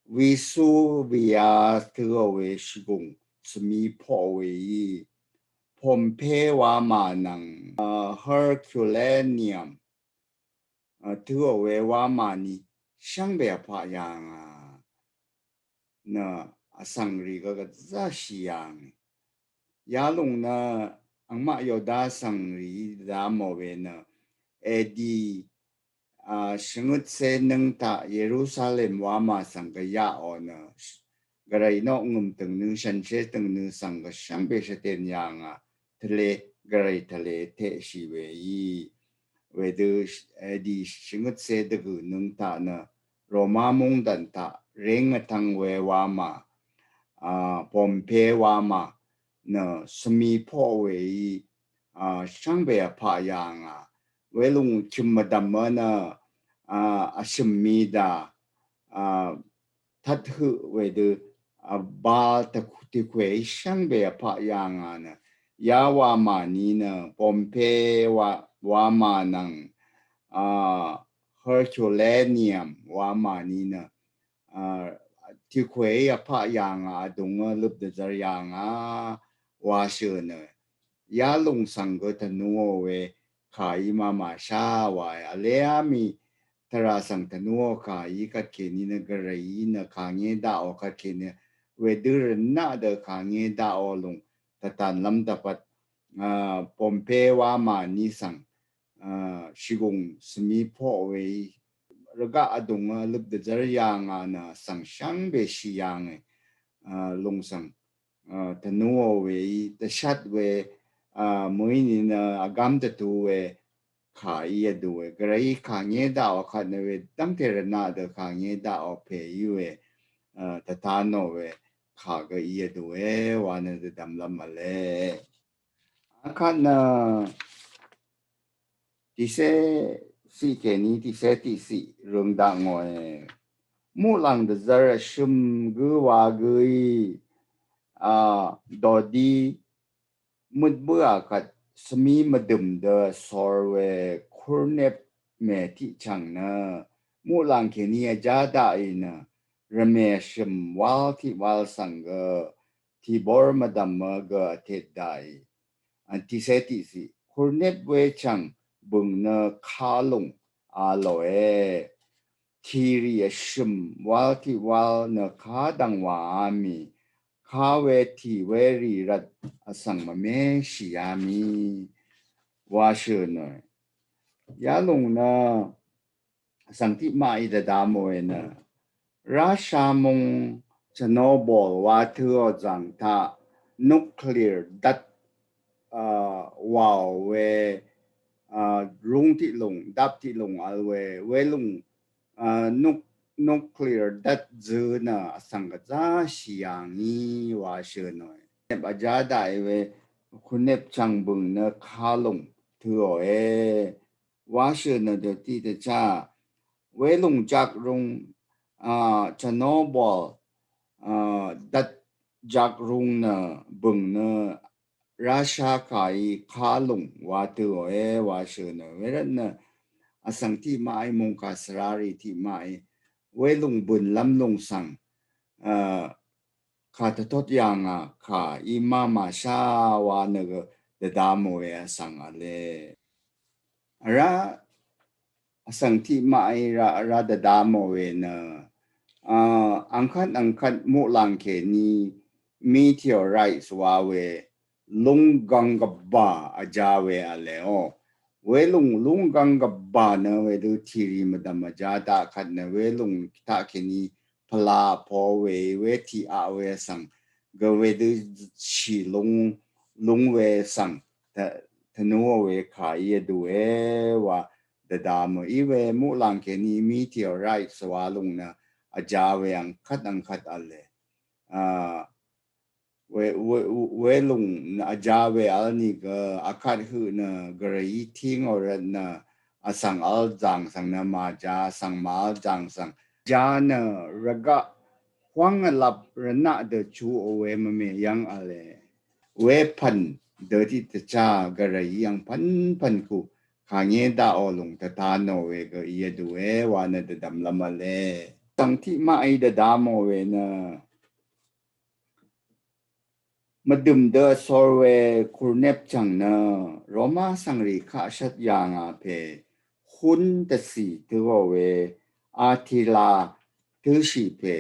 Vesuvius tø̄ò we shvgùng svmi poq weí Pompeii wamà nvng, a, Herculaneum, a, tø̄ò we wamà ni shvngbe vpaq yà ngà nø vsvng rì gø gvzá shì yà ngì. Yalùng nø angmaq Yoda vsvng rì dvdvmò we nø A D a, shvngøtcé nøng taq Yerusalem wamà svng gvyaqò nø gvray noq ngø̀m dø̀ngnø shànshér dø̀ngnø svng gvshvngbe shvdèn yà ngà tvle gvray tvle teqshì weí. Wedø A D shvngøtcé dvgø̀ nøng taq nø Roma mungdàn taq réng vtvng we wamà, a, Pompeii wamà nø svmi poq weí, a, shvngbe vpaq yà ngà. Welùng chø̀m mvdv̀mø nø, a, vshø̀m mi dà, a, tvt høq wedø, a, Baal tiq, tiqkwèí shvngbe vpaq yà ngà nø. Ya wamà ni nø Pompeii wa, wamà nvng, a, Herculaneum wamà ni nø, a, tiqkwèí vpaq yà ngà vdùng, a, løp dvzvr yà ngà wa shø̀ nø. Yalùng svng gø tvnúò we kàí má màshá wae. Vlé á mì tvrà svng tvnúò kàí kvtkèní nø gvrayí nø kà ngé daqò kvtkèní wedø rvnaq dø kàngé daqò lùng tvtan lvm dvpvt, a, Pompey wamà ni svng, a, shìgùng svmi poq we í rvgaq vdùng, a, løp dvzvr yà ngà nø svng shvngbe shì yàngì, a, lùng svng, a, tvnuò we í dvshat we, a, mø̀í ni nø vgam dvtu we kà í vdu we. Gvray kàngé daqò kvt nø wedv́ngte rvnaq dø kàngé daqò pè í we, a, tvtanò we kà gø í vdu we wa nø dvdvm lvm vle. Akvt nø tìcé ciq kèní tìcé tiqciq røng dakngòe. Muqlàng dvzvr vshø̀m gø wa gø í, a, dodi møt bǿà kvt svmi mvdø̀m dø sor we kurnep mè tiqchv̀ng nø muqlàng kèní vjá daqì nø rvmè vshø̀m wal tiq wal svng gø tìbor mvdv̀m gø vtet daqì. An tìcé tiqciq kurnep we chv̀ng bø̀ng nø kalùng a lòe. Tìrì vshø̀m wal tiq wal nø kadv̀ng wàá mì, ka we tì we rì rvt vsvng mvmé shìá mì wa shø̀ nø. Yalùng nø vsvng tiq maqí dvdvm we nø Russia mung Chernobyl wa tø̄ò zvng taq nuclear dvt, a, wàò we, a, rung tiq lùng, dap tiq lùng vl we, welùng, a, nuk-, nuclear dvt zø̄ nø vsvng gvzá shì yàngì wa shø̀ nø. Nep vjá daqì we, kunep chv̀ng bø̀ng nø kalùng tø̄òe. Wa shø̀ nø dø tiq dvchá. Welùng jak rung, a, Chernobyl, a, dvt jak rung nø bø̀ng nø Russia kàí kalùng wa tø̄òe wa shø̀ nø. Wervt nø vsvng tiq maqí mungkà svrarì tiq maqí welùng bø̀n lv́m lùng svng, a, kà tvtot yàngà kà í má màshá wa nø gø dvdvmò we vsvng vle. Vrá vsvng tiq maqí ra, ra dvdvmò we nø, a, angkvt angkvt muqlàng kèní meteorites wa we lúnggvng gvbà vjá we vleò. Welùng lúnggvng gvbà nø wedø tìrì mvdv̀m vjá daq kvt nø welùng taq kèní pvla po we, we tiq aq we svng gø wedø shì lúng, lúng we svng tvnuò we kà í vdu e wa dvdvmò í we muqlàng kèní meteorite svwa lúng nø vjá we angkvt angkvt vle. A, we, we, welúng nø vjá we vl nìgø akvt høq nø gvray í tìngò rvt nø vsvng vl zàng svng nø màjá, vsvng màvl zàng svng já nø rvgaq hwáng vlap rvnaq dø chuò we mvme yv́ng vle. Wepv̀n dø tiq tvchá gvray í angpv̀npv̀n ku kàngé daqò lúng tvtanò we gø í vdu e wa nø dvdvmlv́m vle. Vsvng tiq maqí dvdvmò we nø mvdø̀m dø sor we kurnep chv̀ng nø Roma svngrì kaq shvt yà ngà pè hún dvcì tø̄ò we Attila tø̄shì pè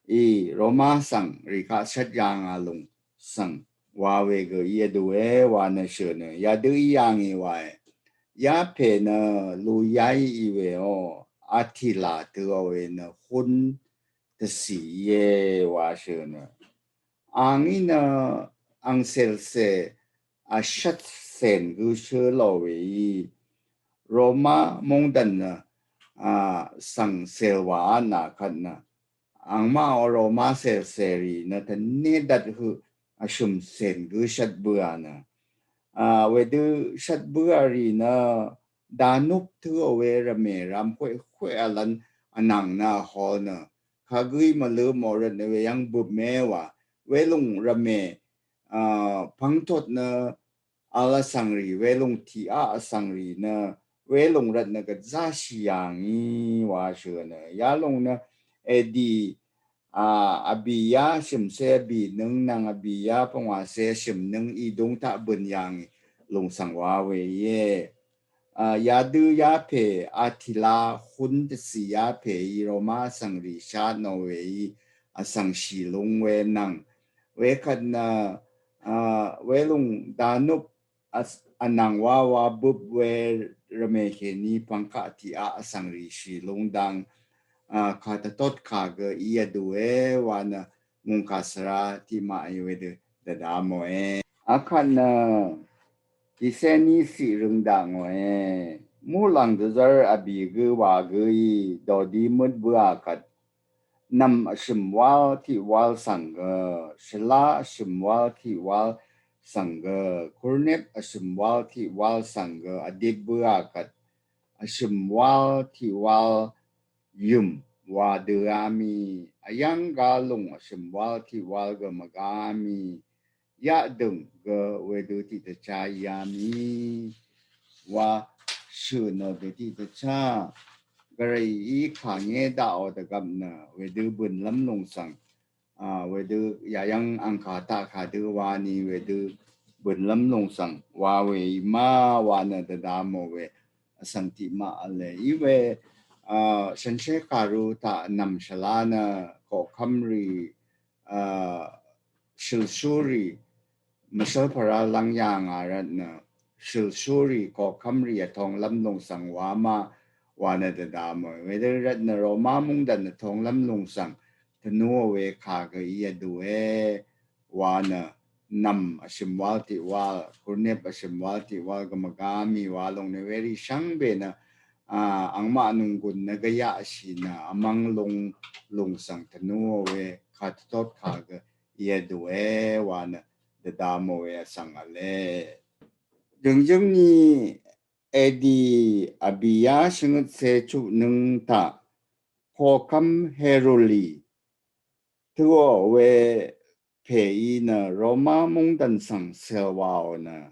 í Roma svngrì kaq shvt yà ngà lúng svng wa we gø í vdu e wa nø shø̀ nø yadø í yà ngì wa e. Ya pè nø lu yaí í we o Attila tø̄ò we nø hún dvcì íe wa shø̀ nø. Angí nø ang cèlcè vshvt cèn gø shø̄ lò we í Roma mungdv̀n nø, a, svng cèl wa vnà kvt nø. Angmaq o Roma cèlcè rì nø tvné dvt høq vshø̀m cèn gø shvt bøà nø. A, wedø shvt bøà rì nø Danube tø̄ò we rvmè ram kweq kweq vlv́n vnàng nø vhol nø. Kagø í mvlø̄mò rvt nø we yv́ng bøp mé wa. Welúng rvmè, a, pvngtot nø vl vsvngrì, welúng tiq aq vsvngrì nø, welúng rvt nø gvzá shì yà ngì wa shø̀ nø. Yalúng nø, èdì, a, vbì yá shø̀mcé vbì nøng nvng vbì yá pvngwàcé shø̀m nøng í dung taq bø̀n yà ngì lúng svng wa we íe. A, yadø ya pè Attila hún dvcì ya pè í Roma svngrì shá nò we í vsvng shì lúng we nvng. Wekvt nø, a, welúng danup vs-, vnvng wawa bøp we rvmè kèní pvngkaq tiq aq vsvng rì shì lúng dang, a, kà tvtot kà gø í vdú e wa nø mungkà svra tiq maq í wedø dvdvmò e. Akvt nø, tìcé ní ciq røng daq ngò e. Muqlàng dvzvr vbì gø wa gø í, dòdi møt bøà kvt. Nvm vshø̀m wal tiq wal svng gø, shvlá vshø̀m wal tiq wal svng gø, kurnep vshø̀m wal tiq wal svng gø, vdip bøà kvt. Vshø̀m wal tiq wal yø̀m wa dø á mì, vyv́ng ga lùng vshø̀m wal tiq wal gø mvga á mì, yaqdø̀ng gø wedø tiqdvchá í á mì, wa shø̀ nò dø tiqdvchá, gvray í kà ngé daqò dvgvp nø, wedø bø̀nlv́m lùng svng, a, wedø yayv́ng angkà taq kadø wa ni wedø bø̀nlv́m lùng svng wa we í ma wa nø dvdvmò we vsvng tiq maq vle í we, a, shànshér kàru taq nvm shvlá nø koqkv́m rì, a, shølshú rì, mvshvlpvra lv́ng yà ngà rvt nø shølshú rì koqkv́m rì vtonglv́m lùng svng wa ma wa nø dvdvmò. Wedø rvt nø Roma mungdv̀n vtonglv́m lùng svng tvnúò we kà gø í vdú e wa nø nvm vshø̀m wal tiq wal, kurnep vshø̀m wal tiq wal gø mvga mì wa lùng nø werì shvngbe nø, a, angmaq nunggun nø gvyaq shì nø vmvng lùng lùng svng tvnúò we kà tvtot kà gø í vdú e wa nø dvdvmò we vsvng vle. Jø̀ngjǿng ni edi vbìyá shvngøtcé chuqnǿng taq koqkv́m heruli tøò we pèí nø Roma mungdv̀n svng cèl waò nø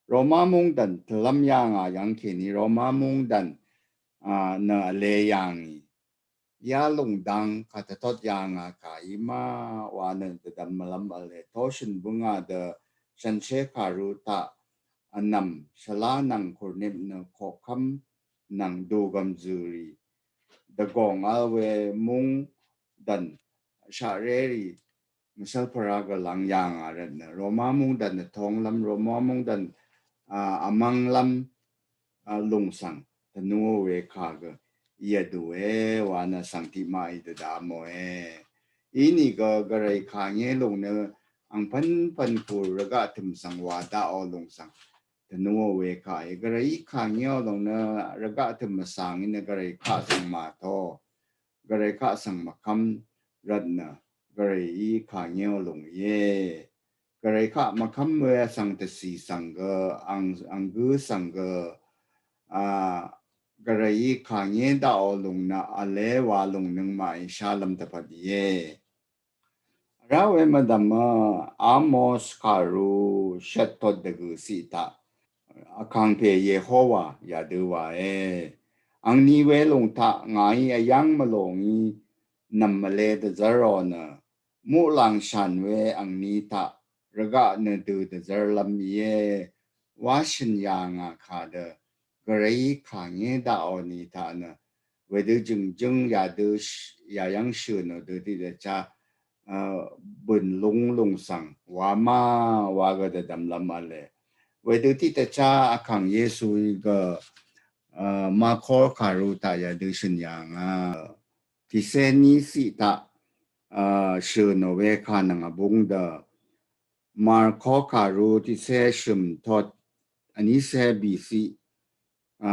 Roma mungdv̀n tvlv́m yà ngà yv́ng kèní Roma mungdv̀n, a, nø vle yà ngì. Yalùng dang kà tvtot yà ngà kà í ma wa nø dvdvm mvlv́m vle. Toshø̀n bǿngà dø shànshér kàru taq vnvm shvlá nvng kurnep nø koqkv́m nvng dugvm zø̀ rì dvgòng vl we mungdv̀n shaqré rì mvshvlpvra gø lv́ng yà ngà rvt nø Roma mungdv̀n vtonglv́m, Roma mungdv̀n, a, vmvnglv́m, a, lùng svng tvnúò we kà gø í vdú e wa nø vsvng tiq maq í dvdvmò e. Inìgø gvray kà ngé lùng nø angpv̀npv̀n kùr rvgaq tø̀m svng wa daqò lùng svng tvnúò we kà í. Gvray kà ngéò lùng nø rvgaq tø̀m vsvng í nø gvray kaq svng màtó, gvray kaq svng mvkv́m rvt nø gvray í kà ngéò lùng íe. Gvray kaq mvkv́m we vsvng dvcì svng gø, ang, ang gǿ svng gø, a, gvray í kà ngé daqò lùng nø vle wa lùng nøngmaq í shálv́m dvpvt íe. Vrá we mvdv̀mø Amos kàru shvt tot dvgø̀ ciq taq vkàngpè Yehowa yadø wae. Angni welùng taq ngàí vyv́ng mvlò ngí nv̀m vle dvzv́rò nø muqlàng shàn we angni taq rvgaq nø dø dvzv́rlv́m íe. Wá shø̀n yà ngà kà dø gvray kà ngé daqò ni taq nø wedø jø̀ngjǿng yadø sh-, yayv́ng shø̀ nò dø tiqdvchá, a, bø̀n lúng lùng svng wa ma wa gø dvdvmlv́m vle. Wedø tiqdvchá vkàng Yesuí gø, a, Marko kàru taq yadø shø̀n yà ngà. Tìcé ní ciq taq, a, shø̀ nò we kà nvng vbúng dø Marko kàru tìcé shø̀m tot vnícé bìciq, a,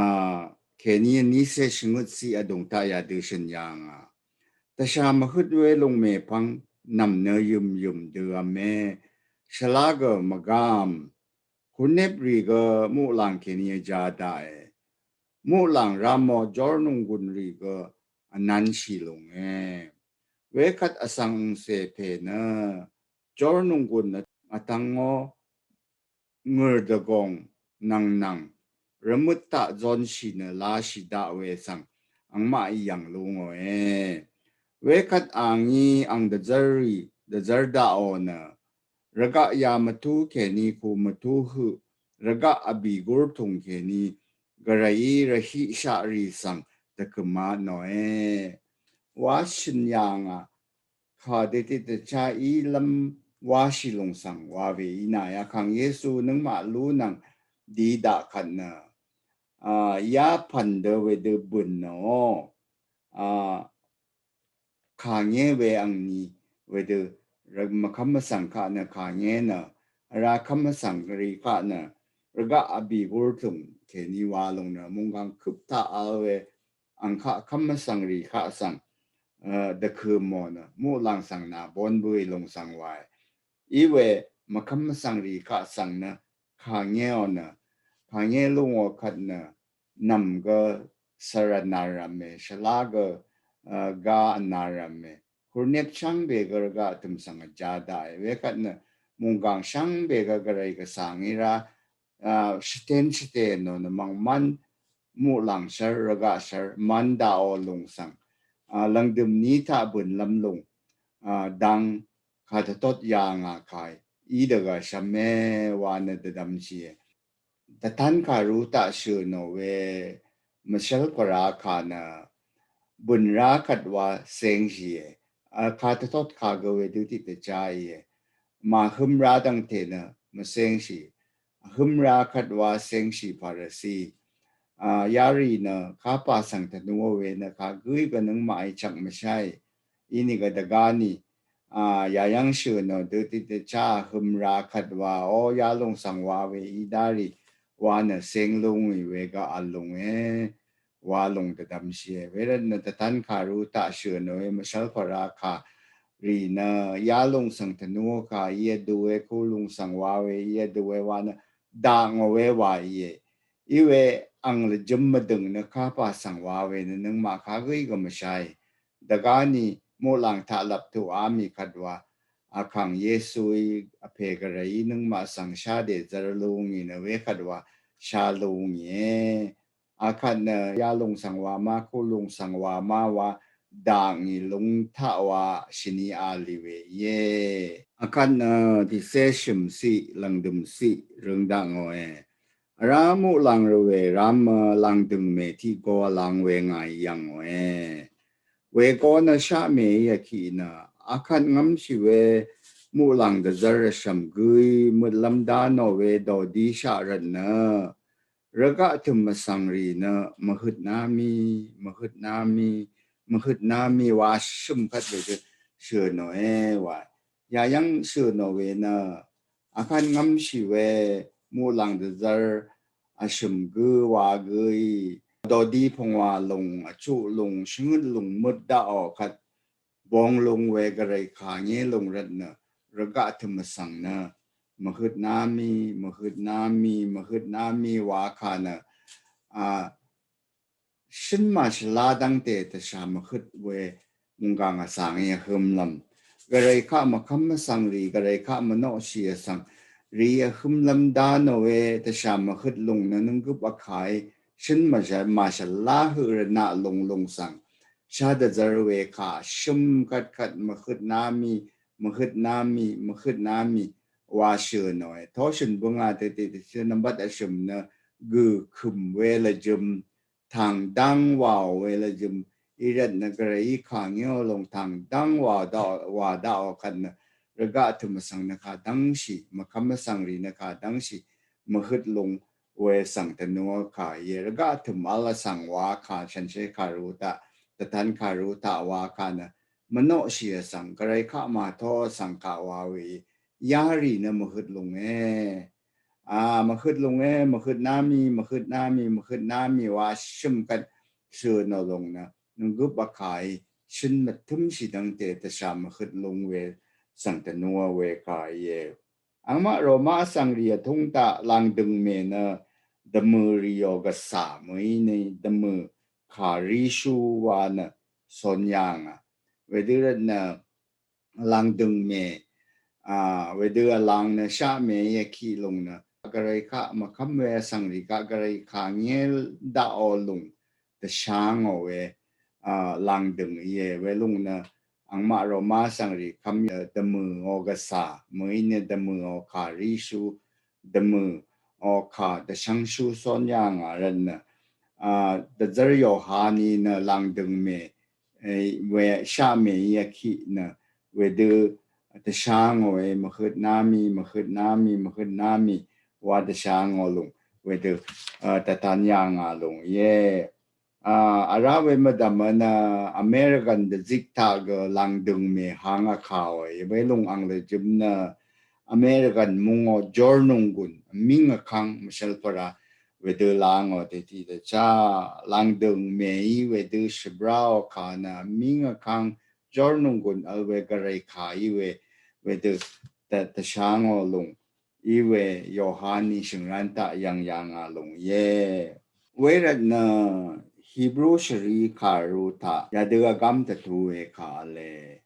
kèní vnícé shvngøtciq vdùng taq yadø shø̀n yà ngà. Dvshà mvhøt we lùng mèpvng nv̀m nø yø̀myø̀m dø vme, shvlá gø mvgám, kurnep rì gø muqlàng kèní vjá daqe. Muqlàng ramò jórnònggùn rì gø vnánshì lùnge. Wekvt vsvng angcè pè nø jórnònggùn vtvngó ngø̀r dvgòng nvngnvng rvmøt taq zonshì nø lashì daq we svng angmaq í yv̀ng lú ngòe. Wekvt angí ang dvzv́rrì dvzv́r daqò nø rvgaq yà mvtú kèní ku mvtú høq, rvgaq vbì gúrtùng kèní gvrayí rvhiqshaq rì svng dvkø̀ma nòe. Wa shø̀n yà ngà kà dø tiq dvchá í lv́m wáshì lùng svng wa we í nà ya kàng Yesu nøngmaq lú nvng di daq kvt nø, a, ya pv̀n dø wedø bø̀n nø, a, kàngé we angni wedø rvg mvkvm mvsvng kaq nø kàngé nø, vrá kvm mvsvng rì kaq nø, rvgaq vbì gurtùng kèní wa lùng nø, mungkàng køp taq vl we, angkaq kvm mvsvng rì kaq svng, a, dvkø mò nø, muqlàng svng nà bon bøì lùng svng wae. Iwe mvkvm mvsvng rì kaq svng nø, kàngé ò nø, kàngé lùng ò kvt nø, nv̀m gø svra nà rv̀me, shvlá gø, a, ga nà rv̀me. Hurnek shvngbe gø rvgaq tø̀m svng vjá daqe. Wekvt nø mungkàng shvngbe gø gvray gvsvng í rá, a, shvtén shvtén nò nø mvngmvn muqlàng shvr, rvgaq shvr, mvn daqò lùng svng. A, lv̀ngdø̀m ní taq bø̀n lv́m lùng. A, dang kà dvtot yà ngà kàí. Í dvgvshvme wa nø dvdvmshìe. Dvtan kàrú taq shø̀ nò we mvshvl kvrá kà nø bø̀n rá kvt wa séngshìe. A, kà dvtot kà gø wedø tiq dvchá íe. Màhøm rá dvngte nø mvséngshì. Høm rá kvt wa séngshì Pharisi. A, yarì nø kapà svng tvnú we nø kagǿí gø nøngmaq í chvk mvsháì. Inìgø dvgáni, a, yayv́ng shø̀ nò dø tiq dvchá høm rá kvt wa, o, yalùng svng wa we í dárì wa nø séng lúngì we gø vl lúnge wa lùng dvdvmshìe. Wervt nø dvtan kàrú taq shø̀ nò we mvshvl kvrá kà rì nø yalùng svng tvnú kà í vdú we, kulùng svng wa we í vdú we wa nø daq ngò we wa íe. Iwe ang lvjøm mvdø̀ng nø kapà svng wa we nø nøngmaq kagǿí gø mvsháì. Dvgáni muqlàng taq lvp tuq á mì kvt wa, a, kàng Yesuí vpè gvrayí nøngmaq svng shá dèzvr lúngì nø wekvt wa shá lúngìe. Akvt nø yalùng svng wa ma, kulùng svng wa ma wa daq ngì lúng taq wa shvni a lì we íe. Akvt nø tiqcé shø̀m ciq, lv̀ngdø̀m ciq røng daq ngòe. Vrá muqlàng rvwè rám, a, làngdø̀ngmè tiq go vlang we ngàí yv̀ngòe. Wego nø shaqmèí vkiq nø, akvt ngv́mshì we muqlàng dvzvr vshv̀m gǿí møtlv́m dá nò we dòdí shaq rvtnø, rvgaq tø̀m vsvng rì nø mvhøtná mì, mvhøtná mì, mvhøtná mì wa shø̀m kvt wedø shø̀ nòe wa. Yayv́ng shø̀ nò we nø, akvt ngv́mshì we muqlàng dvzvr vshø̀m gǿ wa gǿí, dòdi pvngwà lùng, vchuq lùng, shvngøt lùng møt daqò kvt bong lung we gvray kà ngé lung rvt nø, rvgaq tø̀m vsvng nø mvhøtná mì, mvhøtná mì, mvhøtná mì wa kà nø, a, shøn màshvlá dv́ngte tvshà mvhøt we mungkàng vsvng í vhømlv́m. Gvray kaq mvkvm vsvng rì, gvray kaq mvnoqshì vsvng rì vhømlv́m dá nò we tvshà mvhøt lung nø nunggøp vkàí shøn màshvlá høq rvnaq lung lung svng shá dvzvr we kà shøm kvtkvt mvhøtná mì, mvhøtná mì, mvhøtná mì wa shø̀ nòe. Toshø̀n bøngà tø tiq tvshø̀n nvmbat vshø̀m nø gø̀ kø̀m we lvjøm tàng dv́ng wàò we lvjøm í rvt nø gvray í kà ngéò lung tàng dv́ng wà daqò, wà daqò kvt nø rvgaq tø̀m vsvng nø kà dv́ngshì, mvkvm vsvng rì nø kà dv́ngshì, mvhøt lung we svng tvnú kà íe. Rvgaq tø̀m vl vsvng wa kà shànshér kàrú taq, dvtan kàrú taq wa kà nø mvnoqshì vsvng, gvray kaq màtoq vsvng kaq wa we í, yarì nø mvhøt lúnge. A, mvhøt lúnge, mvhøtná mì, mvhøtná mì, mvhøtná mì wa shøm kvt shø̀ nò lung nø, nunggøp vkàí shøn mvtømshì dv́ngte tvshà mvhøt lung we svng tvnú we kà íe. Angmaq Roma vsvng rì vtúng taq làngdø̀ngmè nø dvmø̀ rìò gvcà mø̀í nø dvmø̀ kàríshú wa nø cón yà ngà. Wedø rvt nø làngdø̀ngmè, a, wedø vlang nø shaqmèí vkiq lung nø gvray kaq mvkvm we vsvng rì kaq gvray kà ngé daqò lung dvshá ngò we, a, làngdø̀ng íe. Welung nø angmaq Roma vsvng rì kvm, a, dvmø̀ò gvcà mø̀í nø dvmø̀ò kàríshú, dvmø̀ò kà dvshvngshú cón yà ngà rvt nø, a, dvzvr Yohaní nø làngdø̀ngmè, e, we shaqmèí vkiq nø wedø tvshangòe, mvhøt nami, mvhøt nami, mvhøt nami wa tvshangò lung wedø tvtan yanga lung ye. Ara we mvdv̀m nø American dvzik taq gø langdøng mè hang vkàòe, welung ang lvjøm nø American mungò jornunggun ming vkang mvshvlpvra wedø langò teti tvcha langdøng mèí wedø shvbraò kà nø ming vkang jornunggun vl we gvray kà í we wedø tvshangò lung í we Yohani shø̀ngran taq yv̀ngyv̀nga lung ye. Wervt nø Hebrew shvri kàru taq yadø vgam tvtu we kà vle.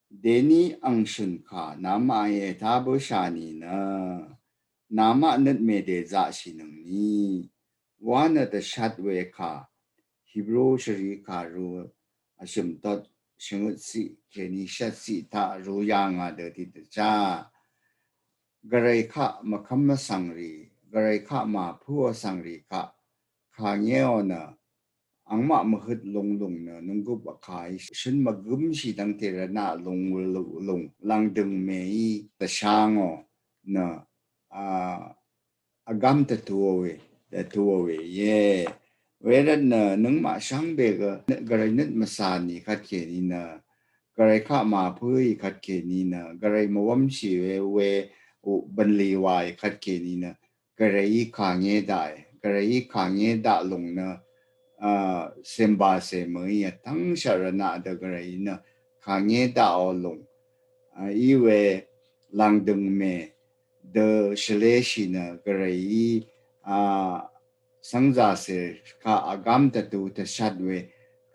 Deni angshø̀n kà namaqí ètá bǿshà nìnø namaq nøt mèdèzaqshìnøngni wa nø tvshat we kà Hebrew shvri kàru vshø̀m tot shvngøt siq kèní shvt siq taq ru yanga dø tiq tvcha gvray kaq mvkvm vsvngrì, gvray kaq màpǿ vsvngrì kaq kà ngéò nø angmaq mvhøt lunglung nø nunggup vkàí shøn mvgømshì dvngte rvnaq lung lung langdøng mèí tvshangò nø a vgam tvtuò we, tvtuò we ye. Wervt nø nøngmaq shvngbe gø gvray nøt mvsani kvtkèní nø gvray kaq màpǿí kvtkèní nø gvray mvwvmshì we we u bvnlì waí kvtkèní nø gvrayí kà ngé daqe, gvrayí kà ngé daq lung nø a sèmbàcè mø̀í vtvngshaq rvnaq dø gvrayí nø kà ngé daqò lung a í we langdøng mè dø shvleshì nø gvrayí a svngzàcè kaq vgam tvtu tvshat we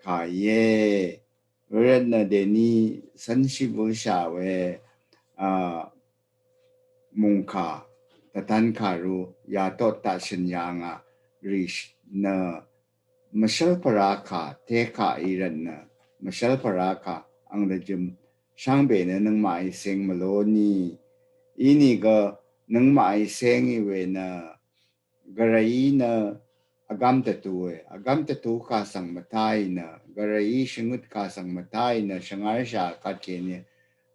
kà ye. Wervt nø deni svnshì bǿshà we a mungkà tvtan kàru yatot taq shø̀n yanga rì nø mvshvlpvra kà tekà í rvt nø mvshvlpvra kà ang lvjøm shvngbe nø nøngmaqí seng mvloni. Inìgø nøngmaqí seng í we nø gvrayí nø vgam tvtuòe, vgam tvtu kà svng mvtáì nø gvrayí shvngøt kà svng mvtáì nø shvngarshà kvtkèní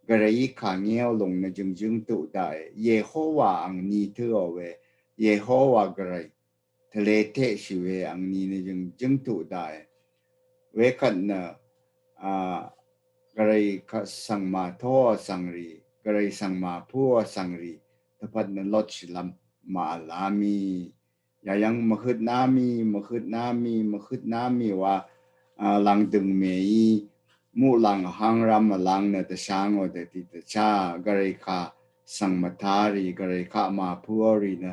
gvrayí kà ngéò lung nø jø̀ngjǿng tuq daqe. Yehowa angni tø̄ò we, Yehowa gvray tvle teqshì we angni nø jø̀ngjǿng tuq daqe. Wekvt nø a gvray kaq svng màtó vsvngrì, gvray svng màpǿ vsvngrì tvpvt nø lotshìlv́m màvlá mì. Yayv́ng mvhøt ná mì, mvhøt ná mì, mvhøt ná mì wa a langdøng mèí muqlàng vhang ram vlang nø tvshangò dø tiq tvcha gvray kaq svng mvtá rì, gvray kaq màpǿò rì nø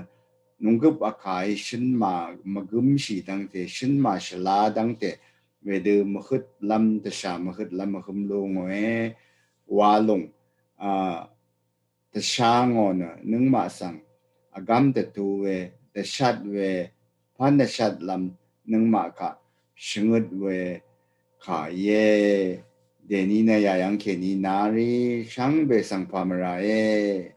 nunggøp vkàí shøn màmvgømshì dvngte, shøn màshvla dvngte wedø mvhøtlv́m, tvshà mvhøtlv́m vhøm lú ngòe wa lung a tvshangò nø nøngmaq svng vgam tvtu we, tvshat we, pán tvshatlv́m nøngmaq kaq shvngøt we kà íe. Dèní nø yayv́ng kèní narì shvngbe svng pà mvràe.